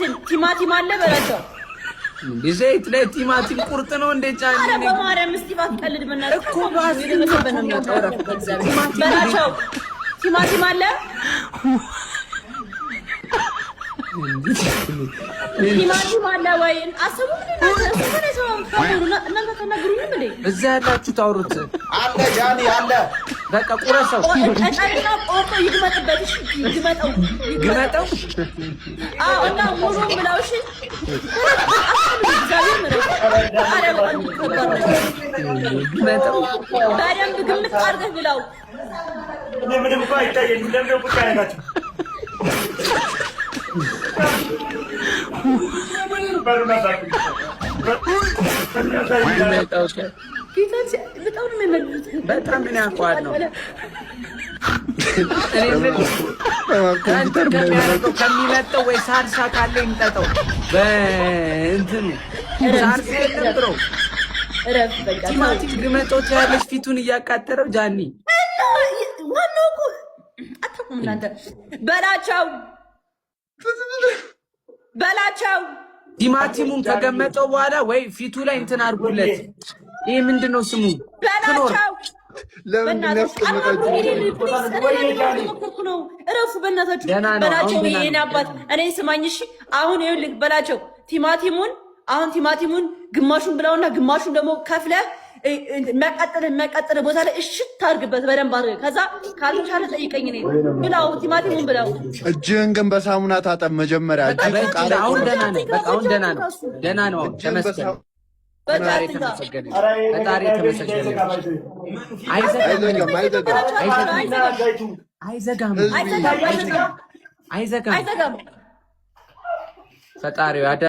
እንትን ቲማቲም አለ በላቸው። ዘይት ላይ ቲማቲም ቁርጥ ነው እንደ ጫኒ? ኧረ በማርያም እስቲ ባትቀልድ በእናትህ። እኮ ባስሊን ነው የሚወጣው። እረፍ በእግዚአብሔር በላቸው። ቲማቲም አለ፣ ቲማቲም አለ ወይ? አሰቡ እናንተ ተናግሩኝም እንዴ? እዛ ያላችሁ ታውሩት። አለ ጃኒ አለ። በቃ ቁረሰው። እጠሪና ቆርጦ ይግመጥበት። እሺ ይግመጠው፣ ግመጠው። አዎ እና ሙሉ ብላው። እሺ እግዚአብሔር ነው። ኧረ በጣም ከባድ ነው። ግመጠው። በደንብ ግምት አድርገህ ብላው። እኔ ምንም እኮ አይታየኝም። ለምን ነው ቁጭ ያደረጋችሁ? በሉና ሳቁ። ግመጠው። ጌታን በጣም ነው የሚያናድዱት። በጣም ምን ያውቀዋል ነው። እኔ የምልህ ኮምፒውተር ከሚያደርገው ከሚመጠው ወይ ሳልሳ ካለ ይምጠጠው። በእንትኑ ሳልሳ የለም bro። እረፍ በቃ። ቲማቲም ግመጠው ትያለሽ፣ ፊቱን እያቃጠለው ጃኒ። እና ዋናው እኮ አታውቁም እናንተ። በላቸው በላቸው። ቲማቲሙን ከገመጠው በኋላ ወይ ፊቱ ላይ እንትን አድርጎለት፣ ይህ ምንድን ነው ስሙ? ክኖር። በላቸው። ለምንድን ነው ያስቀመጣችሁ? ሞከርኩ ነው። እረፉ በእናታችሁ። ደህና ነው፣ በላቸው። አሁን ደህና የኔ ነው። አባት እኔን ስማኝ እሺ። አሁን ይኸውልህ በላቸው፣ ቲማቲሙን አሁን ቲማቲሙን ግማሹን ብላውና ግማሹን ደግሞ ከፍለህ የሚያቃጥልህ የሚያቃጥልህ ቦታ ላይ እሽት አድርግበት በደንብ አድርገህ። ከዛ ካልተሻለ ጠይቀኝ። እኔን ብላው፣ ቲማቲሙን ብላው። እጅህን ግን በሳሙና ታጠብ መጀመሪያ። እጅህ በእጅ ቃሪያ አሁን ደህና ነው። በቃ አሁን ደህና ነው። ደህና ነው። አሁን እጅህን ተመስገን። በሳሙና በቃ ፈጣሪ አትንካ። የተመሰገነ ይሁን። ፈጣሪ የተመሰገነ ይሁን። አይዘጋም። አይዘጋም፣ አይዘጋም። አይዘጋም። አይዘጋም፣ አይዘጋም፣ አይዘጋም። አይዘጋም። ፈጣሪው ያደ